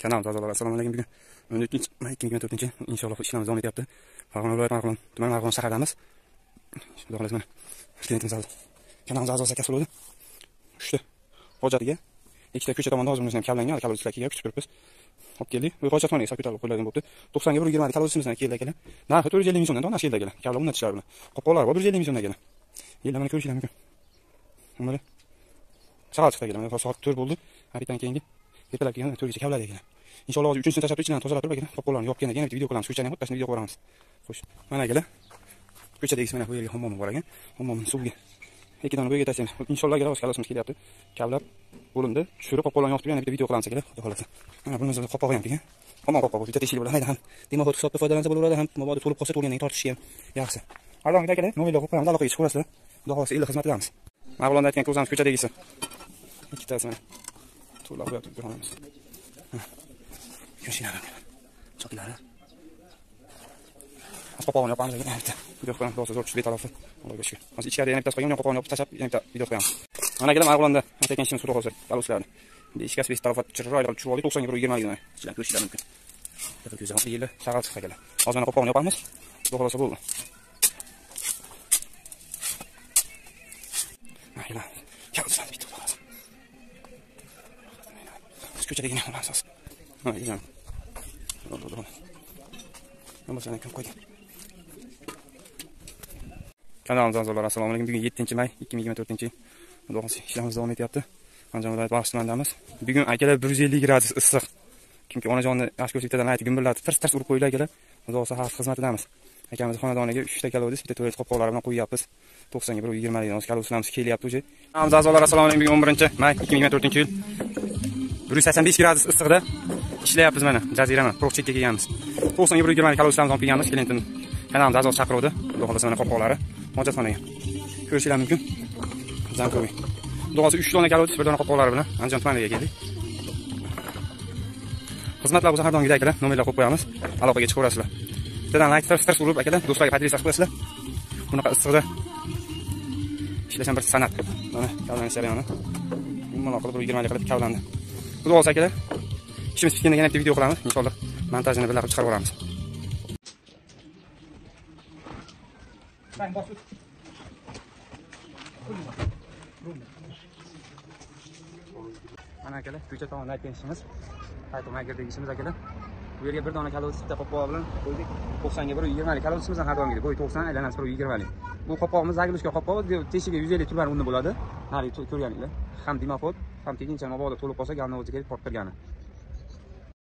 Kanal a'zolari, assalomu alaykum. Bugun 14 may 2024 inshaalloh ishlarimiz davom etyapti. Farg'ona viloyati Marg'ilon tumani Marg'ilon shahridamiz. Xudo xohlasa mana klientimiz hozir kanalimiz a'zosi akasi bo'ldi. 3 ta hojatiga ikkita ko'cha tomonda hozir ham kavlangan, kavlovchilar kelgan, kutib turibmiz. Olib keldik. Bu hojatxonaga hisob ko'tarib qo'yilgan bo'libdi. 90 ga 120 kavlovchimizdan keldi akalar. Narxi 450 ming so'mdan donasi keldi akalar. Kavlov o'rnatishlari bilan. Qopqoqlar bor 150 ming so'mdan akalar. Yil mana ko'rishingiz mumkin. Mana shag'al chiqdi akalar. Mana soat 4 bo'ldi. Обедdan keyingi ertalab kelgan 4 gacha kavladi akalar. Inshaalloh hozir 3-chisini tashlab turib, ichidan tozalab turib akalar, qopqoqlarni yopgandan keyin bitta video qilamiz. Ko'chani ham xuddi video qo'yamiz. Xo'sh, mana akalar. Ko'chadagisi mana bu yerga hammomi bor ekan. Hammomning suviga ikki dona bu yerga tashlaymiz. Inshaalloh akalar, hozir kavlashimiz kelyapti. Kavlab bo'lindi. Tushirib qopqoqlarni yopib yana bitta video qilamiz akalar. Xudo xolasa. Mana bunimiz qopqog'i ham ekan. Hammom qopqog'i bitta teshik bo'ladi. Ham dimoxot hisobda foydalansa bo'laveradi, ham mabodo to'lib qolsa to'lgandan keyin tortishga ham yaxshi. Arzon akalar, nomerlar qo'yib qo'yamiz, aloqaga chiqib ko'rasizlar. Xudo xolasa iliq xizmatdamiz. Marg'ilonda aytgan ko'zamiz ko'chadagisi. Ikkitasi mana. To'lab qo'yapti ko'ramiz. Ko'shinglar mumkin. Choklari. Hozir qopqog'ini yopamiz aka, bitta video qo'yamiz, xudo zo'r tushdi betalofi. Allohga shukr. Hozir ichkarida yana bittasi qolgan, uni qopqog'ini yopib tashlab, yana bitta video qo'yamiz. Mana akalar Marg'ilonda aytgan ishimiz xudo xolasa, kavlovchilarni. Beshkasi besh tarafat chiroyli qilib tushib oldik, 90 ga 120 dan. Ichidan ko'rishinglar mumkin. Bitta ko'zi ham yili shag'al chiqdi akalar. Hozir mana qopqog'ini yopamiz. Xudo xolasa bo'ldi. Mana kavlovchilarni bitta xudo xolasa. Ko'chadagini ham olamiz. Ha, yeyman. Nima kim qo'ydi? Kanalimiz a'zolari, assalomu alaykum. Bugun 7 may 2024 yil. Xudo xolasa ishlarimiz davom etyapti. Andijon viloyati Balxish tumanidamiz. Bugun akalar 150 gradus issiq. Chunki onajonni yaxshi ko'rsa bittadan aytib gumbillatib tirs-tirs urib qo'ydilar akalar. Xudo xolasa xavf xizmatidamiz. Akamiz xonadoniga 3 ta kalovdis, bitta tualet qopqoqlari bilan qo'yyapmiz. 90 ga 120 dan kalovchilarimiz kelyapti o'sha. Kanalimiz a'zolari, assalomu alaykum. Bugun 11 may 2024 yil. 185 gradus issiqda ishlayapmiz mana. Jazirama, pro'chekka kelganmiz. 90 ga 120 kalovchilarimizni olib kelganmiz. Klientim kanalimiz a'zosi chaqiruvdi. Xudo xolasa mana qopqoqlari hojatxonaga. Ko'rishingiz mumkin. Zamkoviy. Xudo xolasa 3 dona kalovchi, 1 dona qopqoqlari bilan Andijon tumaniga keldik. Xizmatlar bo'lsa har doimgidek akalar, nomerlar qo'yib qo'yamiz. Aloqaga chiqaverasizlar. Bittadan like tirs-tirs urib akalar, do'stlarga поделиться qilib qo'yasizlar. Bunaqa issiqda ishlash ham bir san'at. Mana kavlanish jarayoni. Yumaloq qilib 120 qilib kavlandi. Xudo xolasa akalar, ishimiz bitgandan keyin bitta video qilamiz. Inshaalloh montajini birga qilib chiqarib yuboramiz. Mana akalar, ko'cha tomonda aytgan ishimiz, Paytomagirdagi ishimiz akalar. Bu yerga bir dona kalovchi bitta qopqoq bilan qo'ydik. 90 ga 120 kalovchimizdan har doimgidek bo'yi 90, aylanasi 120. Bu qopqog'imiz zaglishka qopqog'i, teshiga 150 tubar unni bo'ladi. Narigi ko'rganinglar. Ham dimoxod, ham tegincha mabodo to'lib qolsa, galni o'zi kelib torttirgani.